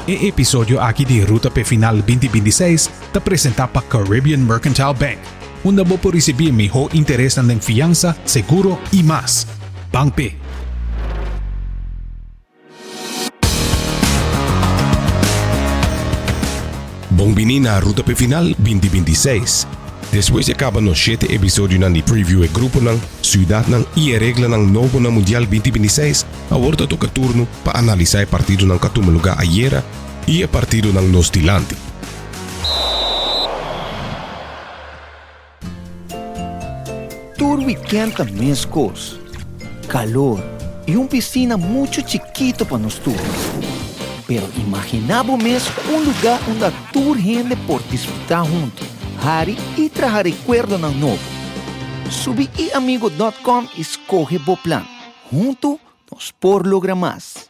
E episodio aki di Ruta p'e Final 2026 ta presenta pa Caribbean Mercantile Bank, unda bo por ricibi e miho interesnan den fiansa, seguro y mas. Ban p'e! Bon bini na Ruta p'e Final 2026. Despues di a caba nos shete episodionan di preview e gruponan, ciudadnan y e reglanan nobo na Mundial 2026, Awor ta toka turno pa analisá e partidonan ku a tuma lugá ayera i e partidonan nos dilanti. Tur wikènt ta meskos, kalor i un pisina muchu chikito pa nos tur. Pero imaginá bo mes un lugá unda tur hende por disfrutá huntu, hari i traha rekuerdonan nobo. Subi iamigo dòt kòm i skohe bo plan. Huntu nos por logra mas.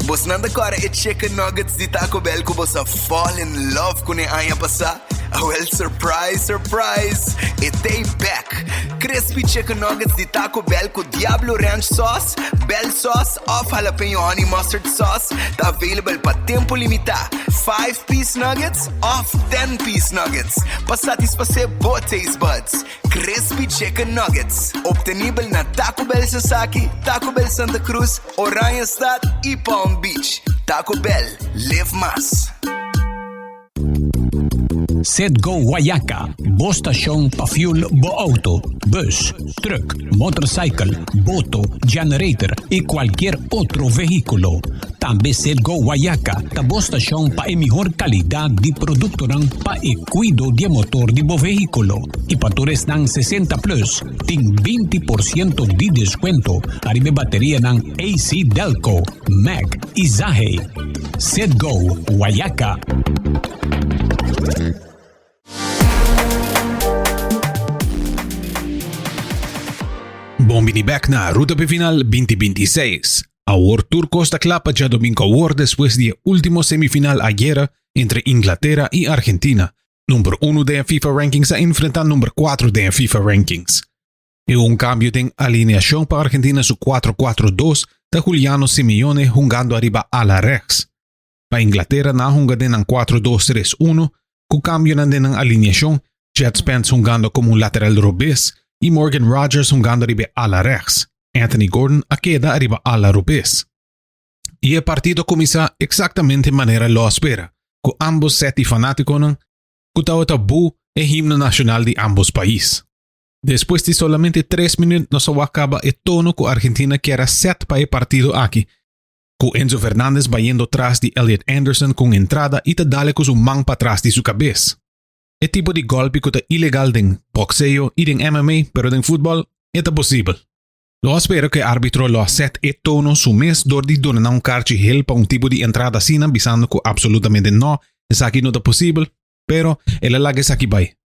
Bosnan ta kòrda e chicken nuggets di Taco Bell ku bos a fall in love kuné aña pasá? Awèl surprise surprise! E t'ei bèk! Crispy chicken nuggets di Taco Bell ku Diablo Ranch sauce, Bell sauce òf jalapeño honey mustard sauce ta available pa tempu limitá. Five-piece nuggets òf ten-piece nuggets pa satisfasé bo taste buds. Crispy Chicken Nuggets, obtenibel na Taco Bell Sasaki, Taco Bell Santa Cruz, Oranjestad y Palm Beach. Taco Bell, live mas. Citgo Guayaca, bo stashon pa fuel bo auto, bus, truck, motorcycle, boto, generator y cualkier otro vehiculo. Tambe Citgo Guayaca ta bo stashon pa e mihor calidad di productonan pa e Kuido di e motor di bo vehíkulo i pa tur esnan 60 plus tin 20% di deskuento ariba e baterianan AC Delco, Mack i Zahe. Citgo Wayaca. Bon bini bek na Ruta p'e Final 2026. Awor tur kos ta kla pa djadomingo awor despues di e ultimo semifinal ayera entre Inglatera i Argentina. Number uno den e FIFA Rankings a enfrenta number cuatro den e FIFA Rankings. E un cambio den alineacion pa Argentina su 4-4-2 ta Juliano Simeone hungando ariba ala rechts. Pa Inglatera nan a hunga den nan 4-2-3-1 cu cambionan den nan alineacion, Djed Spence hungando como un lateral robes y Morgan Rogers hungando ariba e ala rechts. Anthony Gordon a keda ariba ala robes. I e partido a kuminsá eksaktamente manera lo a spera, ku ámbos sèt di fanátikonan ku tabata bu e himno nashonal di ámbos pais. Despues di solamente tres minüt nos a wak kaba e tono ku Argentina kier a sèt pa e partido aki, ku Enzo Fernandez bayendo tras di Elliot Anderson ku un entrada i ta dale ku su man patras di su kabes. E tipo di gòlpi ku ta ilegal den bòkseo i den MMA pero den futbòl e ta posibel. Lo a spera ku e arbitro lo a sèt e tono su mes dor di duna nan un karchi hel pa un tipo di entrada asina bisando ku absolutamente nò, esaki no ta posibel, pero el a laga esaki bai.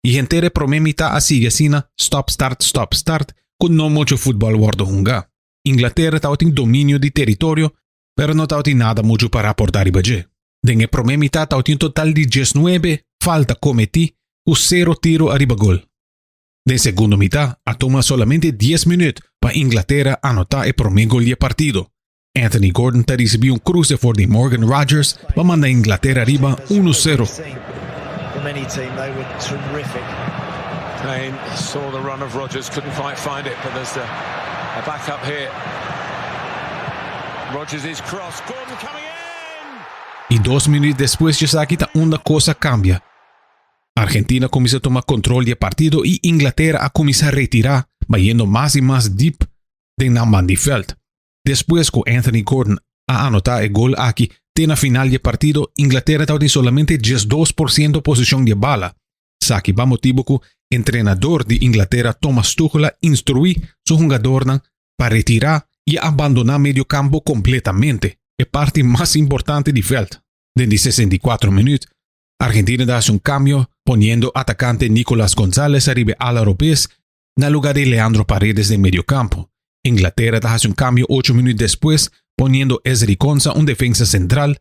I henter e promé mitá a sigui asina, stop start stop start, ku no muchu futbòl wòrdu hungá. Inglatera tabatin dominio di teritorio, pero no tabatin nada muchu pa raportá riba dje. Den e promé mitá tabatin un total di diesnuebe falta kometí ku sero tiro ariba gol. Den segundo mitá a tuma solamente dies minüt pa Inglatera anotá e promé gol di e partido. Anthony Gordon ta risibí un kruse for di Morgan Rogers pa manda Inglatera riba uno sero. I dos minüt despues djesaki ta unda kos a kambia. Argentina a cuminsa tuma control di e partido y Inglatera a cuminsa retira bayendo mas y mas diep den nan man di veld. Despues cu Anthony Gordon a anota e gol aki te na final di e partido Inglatera tabatin solamente 12% posicion di e bala. Esaki pa motibo cu entrenador di Inglatera Thomas Tuchel a instrui su hungadornan pa retira y a abandona medio campo completamente, e parti mas importante di veld. Den di 64 minuut Argentina ta hasi un kambio poniendo atakante Nicolas Gonzalez ariba e ala robes na luga di Leandro Paredes den mediokampo. Inglatera ta hasi un kambio ocho minuut despues poniendo Ezri Konsa un defensa sentral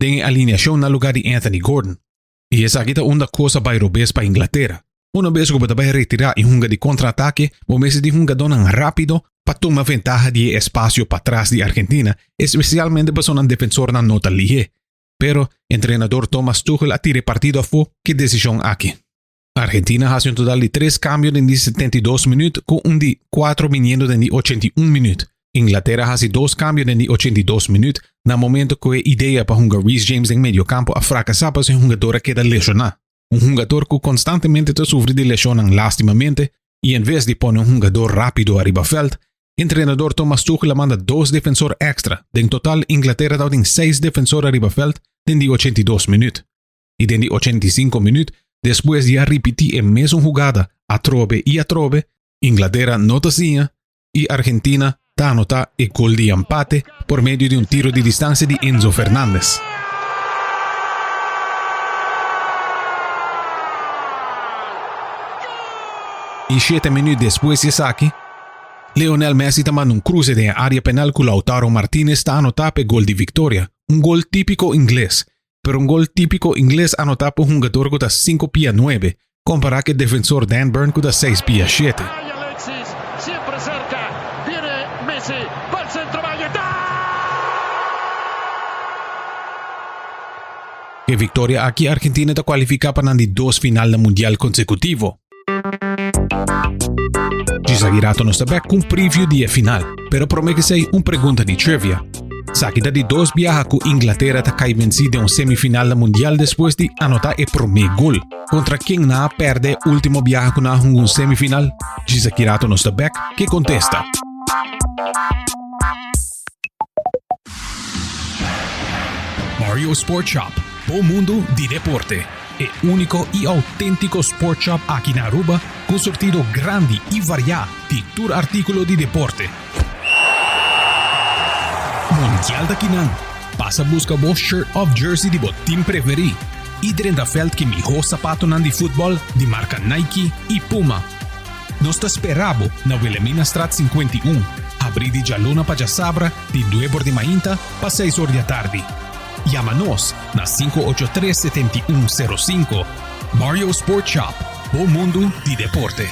den e alineashon na luga di Anthony Gordon. I esaki ta unda kos a bai robes pa Inglatera. Una bes ku bo ta bai retirá i hunga di kontra-atake bo mester di hungadónan rápido. pa tuma ventaha di e espasio patras di Argentina, espesialmente pasobra nan defensornan no ta lihé. Pero, entrenador Thomas Tuchel a tira e partido afó ku e desishon aki. Argentina a hasi un total di tres kambio den di 72 minüt ku un di kuatro biniendo den di 81 minüt. Inglatera a hasi dos kambio den di 82 minüt na momento ku e idea pa hunga Reece James den mediokampo a frakasá pasobra e hungador a keda leshoná. Un hungador ku konstantemente ta sufri di leshonnan lastimamente i en ves di pone un hungador rápido ariba vèlt, entrenador Thomas Tuchel a manda dos defensor èkstra. Den total Inglatera tabatin seis defensor ariba vèlt den di 82 minüt. I den di 85 minüt, despues di a ripití e mesun hugada atrobe i atrobe, Inglatera no ta siña i Argentina ta anotá e gol di empate por medio di un tiro di distansia di Enzo Fernandez. I shete minüt despues di esaki, Lionel Messi ta manda un kruse den e área penal ku Lautaro Martinez ta anotá pa e gol di viktoria, un gol típiko ingles, pero un gol típiko ingles anotá pa un hungador ku ta sinku pia nuebe, kompará ku e defensor Dan Burn ku ta seis pia shete. Ku e viktoria aki Argentina ta kualifiká pa nan di dos final na mundial konsekutivo. Djis aki rato nos ta bek ku un preview di e final, pero promé k'esei un pregunta di trivia. Esaki ta di dos biaha ku Inglatera ta kai vensí den un semifinal na mundial despues di anotá e promé gol. Kontra ken nan a pèrdè e último biaha ku nan a hunga un semifinal? Djis aki rato nos ta bek ku e kontesta. Mario Sport Shop, bo mundu di deporte. E úniko i outéntiko sport shop aki na Aruba ku surtido grandi i variá di tur artíkulo di deporte. Mundial ta kinan! Pasa buska bo shirt òf jersey di bo tim preferí i drenta vèlt ku mihó sapatonan di futbòl di marka Nike i Puma. Nos ta spera bo na Wilhelminastraat 51, habrí di djaluna pa djasabra di nuebe or di mainta pa seis or di atardi. Yama nos na 583 7105. Mario Sport Shop, bo mundu di deporte.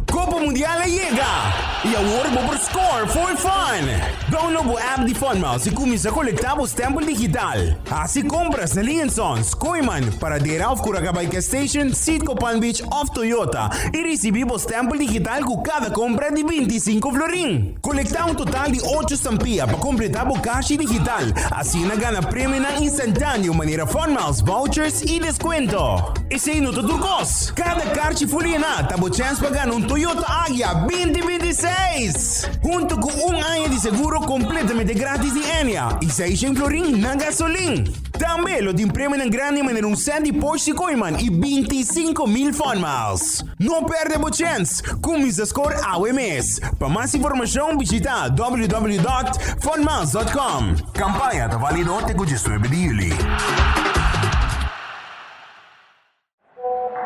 Copa Mundial a yega! Y awor bo por score for fun! Download bo app di Funmiles y cuminsa colecta bo stempel digital. Haci compras na Lee Sons, Kooyman, Paradera of Curacabay Gas Station, Citgo Palm Beach of Toyota y ricibi bo stempel digital cu cada compra di 25 florin. Colecta un total di ocho stampia pa completa bo cashi digital, asina gana premionan instantaneo manera Funmiles, vouchers y descuento. Esey no ta tur cos! Cada karchi fuliena ta bo chens pa gana un Toyota Agya binti 26! Hunto cu un aña di seguro completamente gratis di Enya y seishen florin na gasolin. Tambe lo tin premionan grandi manera un set di Porsche di Kooiman y 25,000 Fun Miles. No perde bo chens! Cuminsa score awe mes! Pa mas informacion bishita www.funmiles.com. Campaña ta valido te cu 19 di juli.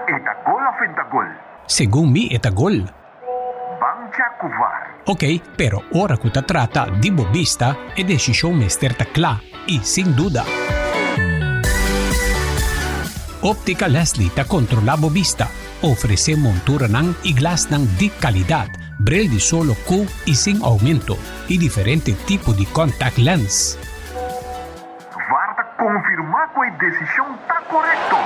E ta gol of en ta gol? Segun mi e ta gol. Ban cha cu var. Ok, pero ora cu ta trata di bo bista, e decision mester ta cla y sin duda. Optica Leslie ta controla bo bista, ofrece monturanan y glasnan di calidad, bril di solo cu y sin aumento y diferente tipo di contact lens. Var ta konfirmá ku e desishon ta korekto.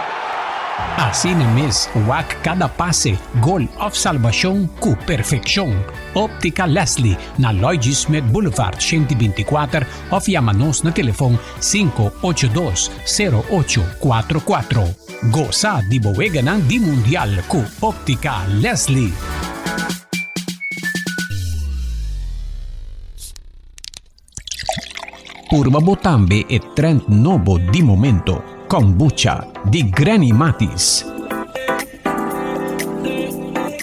Asina mes, wak kada pase, gol òf salbashon ku perfekshon. Óptica Leslie na Lloyd G. Smith Boulevard 124 òf yama nos na telefon 582 0844. Gosa di bo weganan di Mundial ku Óptica Leslie. Purba bo tambe e trend nobo di momento, Kombucha di Granny Matis.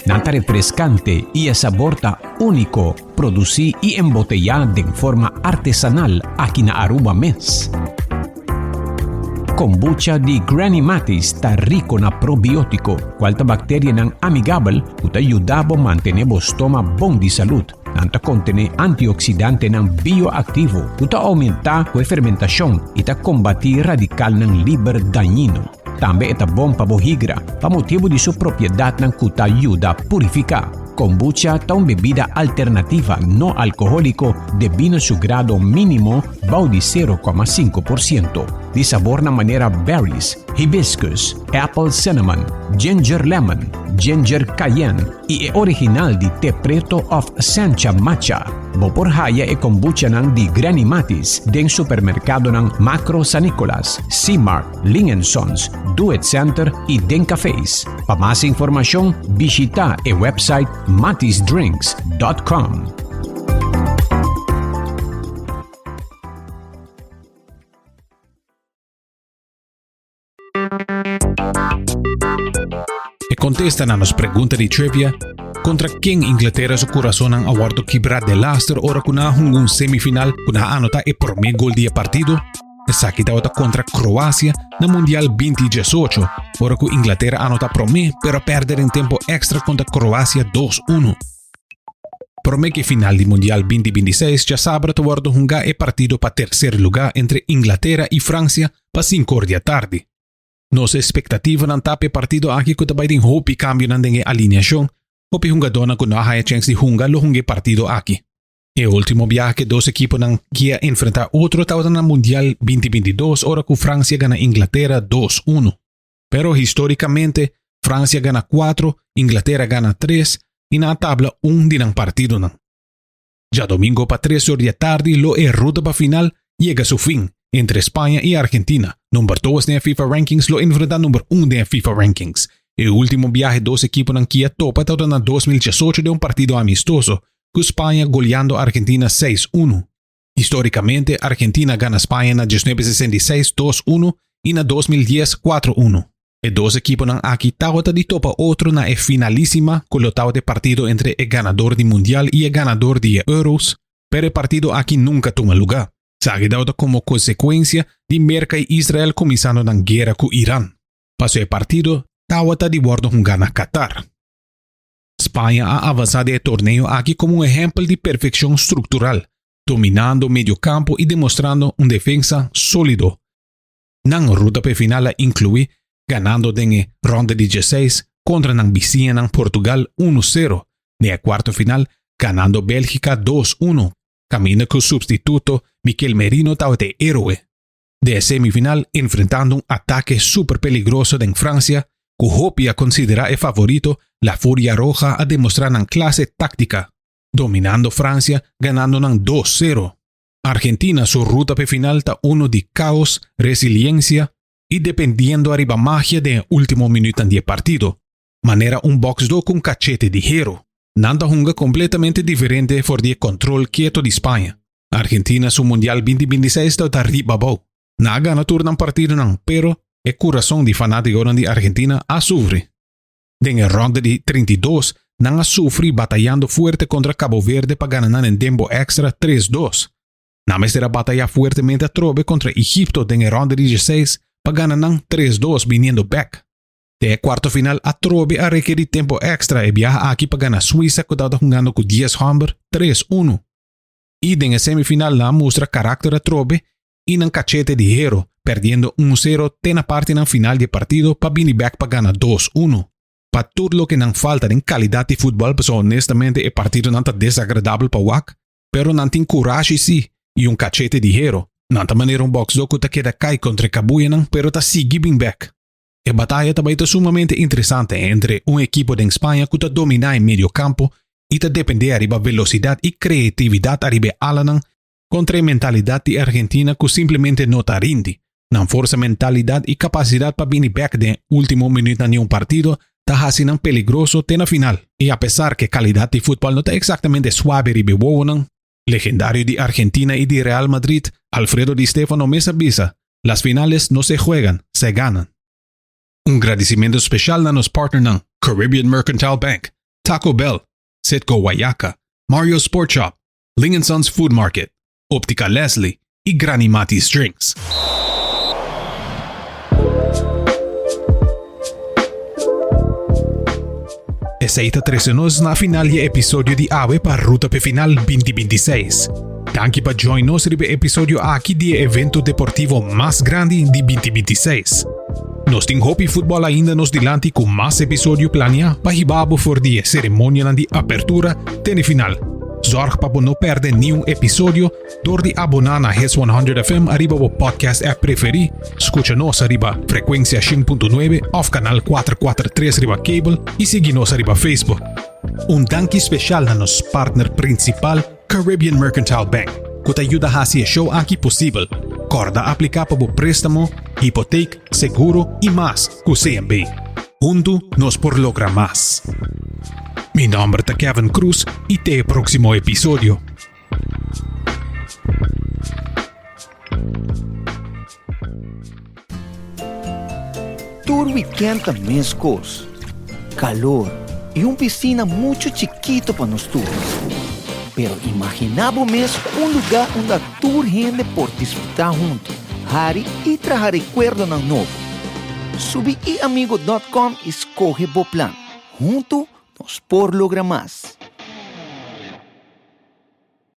Nan ta refrescante y e sabor ta unico, produci y embotella den forma artesanal aki na Aruba mes. Kombucha di Granny Matis ta rico na probiotico, cual ta bacterianan amigabel cu ta yuda bo mantene bo stoma bon di salud. Nan ta kontené antioksidantenan bioaktivo ku ta oumentá ku e fermentashon i ta kombatí radikalnan liber dañino. Tambe e ta bon pa bo higra, pa motibu di su propiedatnan ku ta yuda purifiká. Kombucha ta un bebida alternativa no alkohóliko debí na su grado mínimo bou di 0,5%, di sabornan manera berries, hibiscus, apple cinnamon, ginger lemon, ginger cayenne i e original di te preto òf sencha matcha. Bo por haya e kombuchanan di Granny Matis den supermerkadonan Makro San Nicolas, C-Mart, Ling and Sons, Do It Center y den cafés. Pa mas informacion, bishita e website matisdrinks.com. E contesta na nos pregunta di trivia, Contra ken Inglaterra su corazonnan a wordo kibra delaster ora cu nan a hunga un semifinal cu nan a anota e prome gol di e partido? Esaki tabata kontra Kroasia na Mundial 2018, ora ku Inglatera anota promé pero a pèrdè den tempo èkstra kontra Kroasia 2-1. Promé ku e final di Mundial 2026 djasabra ta wòrdu hungá e partido pa terser lugá entre Inglatera i Fransia pa sinkor di atardi. Nos espektativanan ta pa e partido aki ku ta bai den hopi kambionan den e alineashon, hopi hungadónan ku no a haña chèns di hunga lo hunga e partido aki. E ultimo biaha ku e dos ekiponan ki a enfrentá otro tabata na Mundial 2022 ora ku Fransia gana Inglatera 2-1. Pero histórikamente Fransia gana 4, Inglatera gana 3 i nan a tabla un di nan partidonan. Djadomingo pa tres or di atardi lo e ruta pa final yega su fin entre Spaña i Argentina. Number dos den e FIFA Rankings lo enfrentá number un den e FIFA Rankings. E ultimo biaha e dos ekiponan ki a topa tabata na 2018 den un partido amistoso ku Spaña goleando Argentina seis unu. Histórikamente Argentina a gana Spaña na 1966 dos unu i na 2010 kuatro unu. E dos ekiponan aki tabata di topa otro na e finalísima ku lo tabata e partido entre e ganador di Mundial i e ganador di e Euros, pero e partido aki nunka tuma lugá. Esaki tabata komo konsekuensia di Merka i Israel kuminsando nan guera ku Iran. Paso e partido tabata di wòrdu hungá na Qatar. Spaña a avansá den e torneo aki komo un ehèmpel di perfekshon struktural, dominando mediokampo i demostrando un defensa sólido. Nan ruta pa e final a inkluí ganando den e ronda di dieseis kontra nan bisiñanan Portugal unu sero, den e kuarto final ganando Bélgika dos unu, kaminda ku supstituto Mikel Merino tabata e héroe. Den e semifinal enfrentando un atake super peligroso den Francia ku hopi a konsiderá e favorito, La Furia Roja a demostrá nan klase táktika, dominando Francia ganando nan dos sero. Argentina su ruta p'e final ta uno di kaos, resiliensia i dependiendo ariba magia den e último minuutnan di e partido, manera un bòksdó ku un kachete di hero. Nan ta hunga kompletamente diferente for di e kòntròl keto di Spaña. Argentina su Mundial 2026 ta ta riba abou. Nan a gana tur nan partidonan, pero e kurason di fanatikonan di Argentina a sufri. Den e ronda di 32, nan a sufri batayando fuerte kontra Cabo Verde pa gana nan en tempo extra 3-2. Nan mester a bataya fuertemente atrobe kontra Egipto den e ronda di 16 pa gana nan 3-2 biniendo bek. Den e kuarto final atrobe a rekerí tempo extra e biaha aki pa gana Suiza ku tabata hungando ku 10 hòmber 3-1. I den e semifinal nan a mustra karakter atrobe i nan kachete di hero, perdiendo un sero te na partinan final di e partido pa bini bek pa gana dos uno. Pa tur loke nan falta den kalidat di futbòl pasobra honestamente e partidonan ta desagradabel pa wak, pero nan tin kurashi si i un kachete di hero. Nan ta manera un bòksdó ku ta keda kai kontra e kabuyanan pero ta sigui bin bek. E bataya ta bai ta sumamente interesante entre un ekipo den Spaña ku ta dominá e medio kampo i ta dependé ariba velosidat i kreatividat ariba e alanan kontra e mentalidat di Argentina ku simplemente no ta rindi. Nan forsa mentalidat i kapasidat pa bini bèk den e último minütnan di un partido ta hasi nan peligroso te na final. I apesar ku e kalidat di futbòl no ta eksaktamente suabe riba e wowonan, legendario di Argentina i di Real Madrid, Alfredo Di Stefano mes a bisa, Las finales no se juegan, se ganan. Un gradisimentu speshal na nos partnernan Caribbean Mercantile Bank, Taco Bell, Citgo Wayaca, Mario's Sport Shop, Ling and Sons Food Market, Optica Leslie i Granny Matty's Drinks. Esei ta trese nos na final di e episodio di awe pa Ruta p'e Final 2026. Danki pa join nos riba e episodio aki di e evento deportivo mas grandi di 2026. Nos tin hopi futbòl ainda nos dilanti ku mas episodio planiá pa hiba bo for di e seremonianan di apertura te na e final. Zòrg pa bo no pèrdè niun episodio dor di aboná na Hits 100 FM ariba bo podcast app preferí, skucha nos ariba frekuensia 100.9 òf kanal 443 riba kabel i sigui nos ariba Facebook. Un danki speshal na nos partner prinsipal Caribbean Mercantile Bank, ku ta yuda hasi e show aki posibel. Kòrda apliká pa bo préstamo, hipotek, seguro i mas ku CMB. Huntu nos por logra mas. Mi nòmber ta Kevin Cruz i te e próksimo episodio. Tur weekend ta mescos. Calor y un piscina mucho chikito pa nos tur. Pero imagina bo mes un lugar unda tur hende por disfruta hunto, hari y traha recuerdonan nobo. Subi iamigo dot com y scoge bo plan. Hunto nos por logra mas.